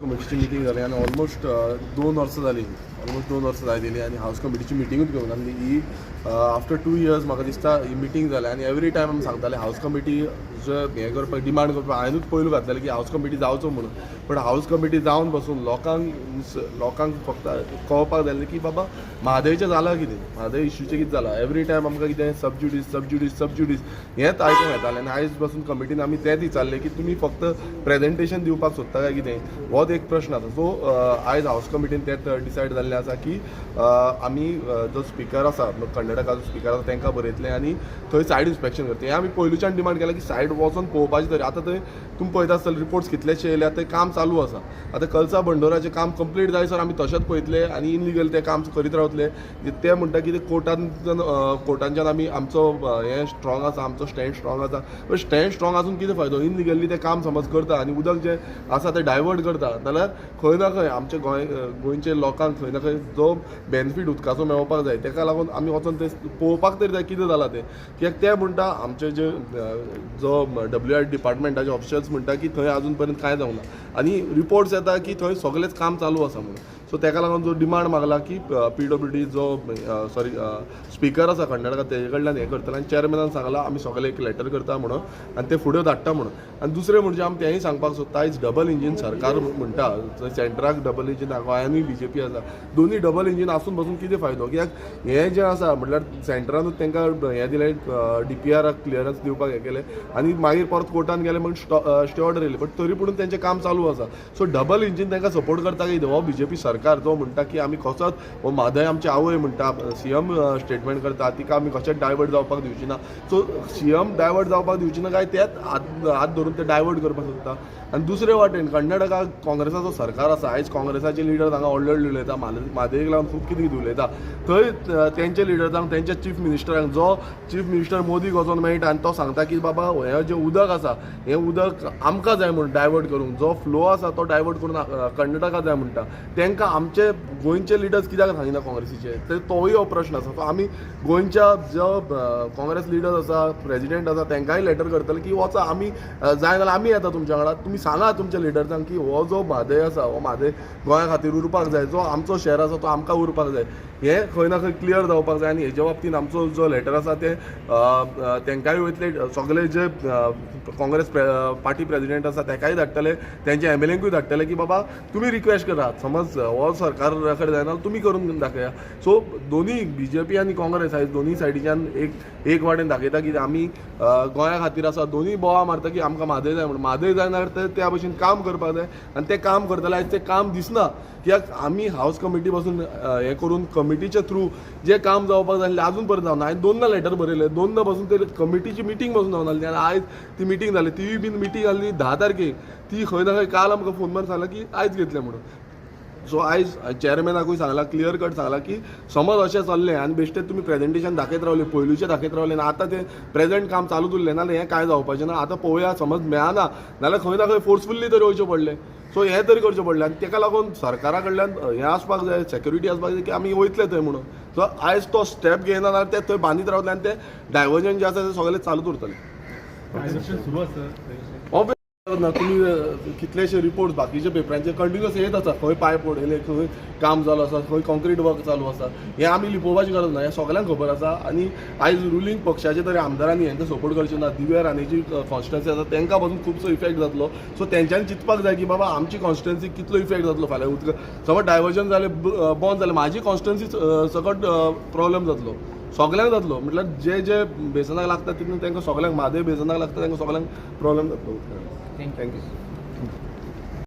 कमिटीची meeting जाली आनी almost 2 वर्सां जालीं, ऑलमोस्ट 2 वर्सां जायत येयली आनी हावस कमिटीची मिटिंगूच घेवना. आनी ही आफ्टर 2 इयर्स म्हाका दिसता ही मिटींग जाल्या. आनी एवरी टायम आमी सांगताले, हावस कमिटी जे हें करपाक, डिमांड करपाक हांवेनूच पयलू घातलेलें की हावस कमिटी जावचो म्हणून. पण हावस कमिटी जावन बसून लोकांक फक्त कळपाक जाय की बाबा, म्हादयचें जालां कितें, म्हादय इश्यूचें कितें जालां. एवरी टायम आमकां कितें sub judice, sub judice, sub judice हेंच आयकूंक येतालें. आनी आयज पासून कमिटीन आमी तेंच विचारलें की तुमी फक्त प्रेजेंटेशन दिवपाक सोदता काय कितें, होच एक प्रश्न आसा. सो आयज हावस कमिटीन तेंच डिसायड जाल्लें आसा की आमी जो स्पिकर आसा, कर्नाटकाचो स्पिकर आसा, तांकां बरयतले आनी थंय सायड इन्स्पेक्शन करतले. हें आमी पयलूच्यान डिमांड केलां की सायड वचोन पळोवपाचें तरी. आतां थंय तुमी पळयता आसतले, रिपोर्ट्स कितलेशे येयल्या, थंय काम चालू आसा. आतां कलसा बंडोराचें काम कंप्लीट जायसर आमी तशेंच पळयतले आनी इनलिगल तें काम करीत रावतले. ते म्हणटा की ते कोर्टांच्यान आमी आमचो हें स्ट्रॉंग आसा, आमचो स्टँड स्ट्रॉंग आसा. पण स्टँड स्ट्रॉंग आसून कितें फायदो? इनलिगली तें काम समज करता आनी उदक जें आसा तें डायवर्ट करता जाल्यार खंय ना खंय आमच्या गोंयच्या लोकांक खंय ना खंय जो बेनिफीट उदकाचो मेळपाक जाय, तेका लागून आमी वचोन तें पळोवपाक तरी जाय कितें जालां तें. कित्याक ते म्हणटा, आमचे जे जो डब्ल्यू आर डिपार्टमेंटाचे ऑफिशल्स म्हणटा की थंय अजून पर्यंत कांय जावंक ना आनी रिपोर्ट्स येता की थंय सगळेंच काम चालू आसा म्हणून. सो तेका लागून जो डिमांड मागला की पीडब्ल्यूडी जो, सॉरी, स्पिकर आसा कर्नाटका, तेजे कडल्यान हें करतले. आनी चेअरमॅनान सांगलां, आमी सगळे एक लेटर करता म्हणून आनी ते फुडें धाडटा म्हणून. आनी दुसरें म्हणजे आमी तेंय सांगपाक सोदता, आयज डबल इंजीन सरकार म्हणटा, सेंटराक डबल इंजीन, गोंयांनूय बीजेपी आसा. दोनूय डबल इंजीन आसून बसून कितें फायदो? कित्याक हें जें आसा म्हटल्यार सेंटरानूच तांकां हें दिलें, डीपीआराक क्लियरन्स दिवपाक हें केलें आनी मागीर परत कोर्टान गेले म्हण स्टे ऑर्डर येयली, बट तरी पूण तेंचें काम चालू आसा. सो डबल इंजीन तांकां सपोर्ट करता की हो बीजेपी सरकार जो म्हणटा की आमी कसोच हो म्हादय आमची आवय म्हणटा, सीएम स्टेटमेंट करता, तिका आमी कशेंच डायवर्ट जावपाक दिवची ना. सो सीएम डायवर्ट जावपाक दिवची ना काय तेच हात हात धरून ते डायवर्ट करपाक सोदता? आनी दुसरे वाटेन कर्नाटकाक काँग्रेसाचो सरकार आसा. आयज काँग्रेसाचे लिडर हांगा व्हडले व्हडले उलयता, म्हादयक लागून खूब कितें कितें उलयता. थंय तेंचे लिडर्सांक, तेंच्या चीफ मिनिस्टरांक, जो चीफ मिनिस्टर मोदीक वचोन मेळटा आनी तो सांगता की बाबा, हें जें उदक आसा, हें उदक आमकां जाय म्हूण, डायवर्ट करूंक, जो फ्लो आसा तो डायवर्ट करून कर्नाटका जाय म्हणटा, तांकां आमचे गोंयचे लिडर्स कित्याक सांगिना काँग्रेसीचे ते? तोय हो प्रश्न आसा. सो आमी गोंयच्या जो काँग्रेस लिडर्स आसा, प्रेजिडेंट आसा, तांकांय लेटर करतले की वचा, आमी जाय जाल्यार आमी येता तुमच्या वांगडा, तुमी सांगा तुमच्या लिडर्सांक की हो जो म्हादय आसा, हो म्हादय गोंया खातीर उरपाक जाय, जो आमचो शहर आसा तो आमकां उरपाक जाय. हें खंय ना खंय क्लियर जावपाक जाय. आनी हेज्या बाबतीन आमचो जो लेटर आसा तें तांकांय वयतले, सगळे जे काँग्रेस पार्टी प्रेजिडेंट आसा ताकाय धाडटले, तेंच्या एमएलएंकूय धाडटले की बाबा, तुमी रिक्वेस्ट करात, समज हो सरकार कडेन जायना, तुमी करून दाखया. सो दोनूय बीजेपी आनी काँग्रेस आयज दोनूय सायडीच्यान एक एक वाटेन दाखयता की आमी गोंया खातीर आसा. दोनूय बोवाळ मारता की आमकां म्हादय जाय म्हणून. म्हादय जाय जाल्यार ते त्या भशेन काम करपाक जाय आनी तें काम करतले. आयज तें काम दिसना, कित्याक आमी हावस कमिटी पासून हें करून कमिटीच्या थ्रू जें काम जावपाक जाय आसलें अजून परत जावना. हांवें दोनदां लेटर बरयलें, दोनदां पासून ते कमिटीची मिटींग पासून जावना आसली. आनी आयज ती मिटींग जाली, तिवूय बीन मिटींग जाली 10 तारखेक. ती खंय ना खंय काल आमकां फोन मारून सांगला की आयज घेतले म्हणून. सो आयज चेअरमॅनाकूय सांगलां, क्लियर कट सांगलां की समज अशें चल्लें आनी बेश्टेच तुमी प्रेजेंटेशन दाखयत रावले, पयलूचें दाखयत रावले आनी आतां तें प्रेजेंट काम चालूच उरलें नाल्यार हें कांय जावपाचें ना. आतां पळोवया, समज मेळना जाल्यार खंय ना खंय फोर्सफुल्ली तरी वयचें पडलें. सो हें तरी करचें पडलें. आनी तेका लागून सरकारा कडल्यान हें आसपाक जाय, सेक्युरिटी आसपाक जाय की आमी वयतले थंय म्हणून. सो आयज तो स्टेप घेयना जाल्यार ते थंय बांदीत रावतले आनी ते डायवर्जन जें आसा तें सगळें चालूच उरतलें. डायवर्शन सुरू आसा. ऑब्वियस ना, तुमी कितलेशे रिपोर्ट्स बाकीच्या पेपरांचे कंटिन्युअस येत आसा, खंय पायप उडयले, खंय काम चालू आसा, खंय कॉन्क्रीट वर्क चालू आसा. हें आमी लिपोवपाची गरज ना, हें सगळ्यांक खबर आसा. आनी आयज रुलींग पक्षाचे तरी आमदारांनी हेंकां सपोर्ट करचे ना. दिव्या राणेची कॉन्स्टिट्युएन्सी आसा, तांकां पासून खुबसो इफेक्ट जातलो. सो तेंच्यांनी चिंतपाक जाय की बाबा, आमची कॉन्स्टिट्युएन्सी कितलो इफेक्ट जातलो फाल्यां. उदक समज डायवर्जन जालें, बंद जालें, म्हाजी कॉन्स्टिट्युएन्सी सकट प्रॉब्लेम जातलो, सगळ्यांक जातलो. म्हटल्यार जे जे बेसनाक लागता तितून तांकां सगळ्यांक, म्हादय बेसनाक लागता तांकां सगळ्यांक प्रॉब्लेम जातलो. Thank you. Thank you.